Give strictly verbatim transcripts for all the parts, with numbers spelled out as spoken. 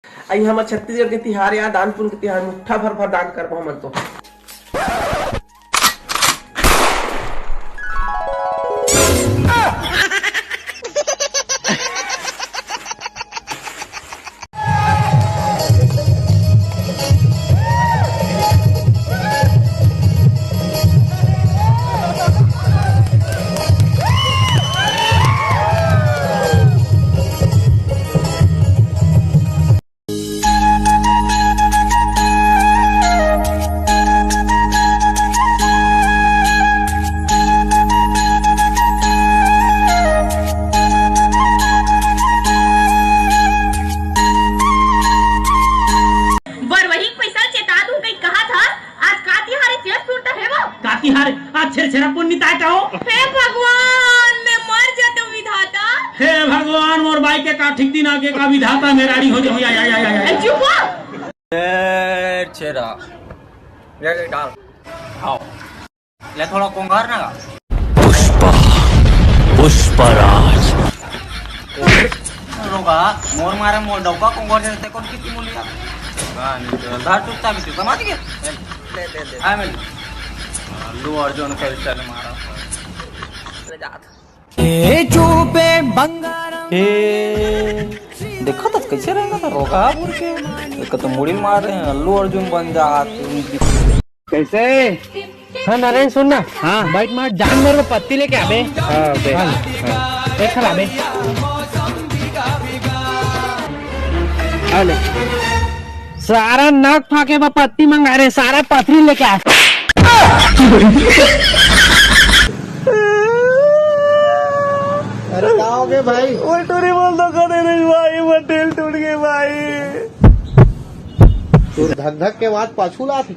अई हमर छत्तीसगढ़ के तिहार या दान पुण्य के तिहार, मुट्ठा भर भर दान करबो हमन तो। बरवही के पैसा चेता दू कई कहा था, आज का तिहार है, तेज सुरता है वो। का तिहार? आज छेरछेरा पुन्नी ताय का हो? हे भगवान, मैं मर जाता विधाता। हे भगवान, मोर बाई के का ठीक दिन आगे का विधाता, मेराड़ी हो जाऊँ, या, या, या, या, या। ए, चुप हो। ए, छेरा। ये ले डाल। आओ। ले थोड़ा कोंगार ना। पुष्पा, पुष्पराज। रोगा, मोर मारे मोर डौका कोंगार जैसे कौन कितनी मूलिया? धर चुपचाप इसे, समझ गए? ले, ले, ले। आ, मिल। अल्लू अर्जुन का style मारा। ले जा। ए, चुपे बंगारम। ए, देखा तो कैसे रहेगा था रोगापुर के? एक तो मुड़ी मार रहे हैं, अल्लू अर्जुन बन जा। कैसे? हाँ नारायण, सुन ना। हाँ। बैठ मार, जान मेरे को पत्ती लेके आबे। हाँ, बे। हाँ। हाँ। एक खा बे। हाँ, ले। सारा नाक फाके बा पत्ती मंगा रहे, सारा पथरी लेके आ। अरे का हो गए भाई? वो टूरी बोल दो, करे नहीं भाई, वो दिल टूट गए भाई। तो धक धक के आवाज पाछू ला थी।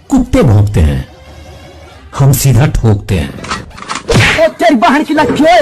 कुत्ते भौंकते हैं, हम सीधा ठोकते हैं। ओ तेरी बहन की लग गई।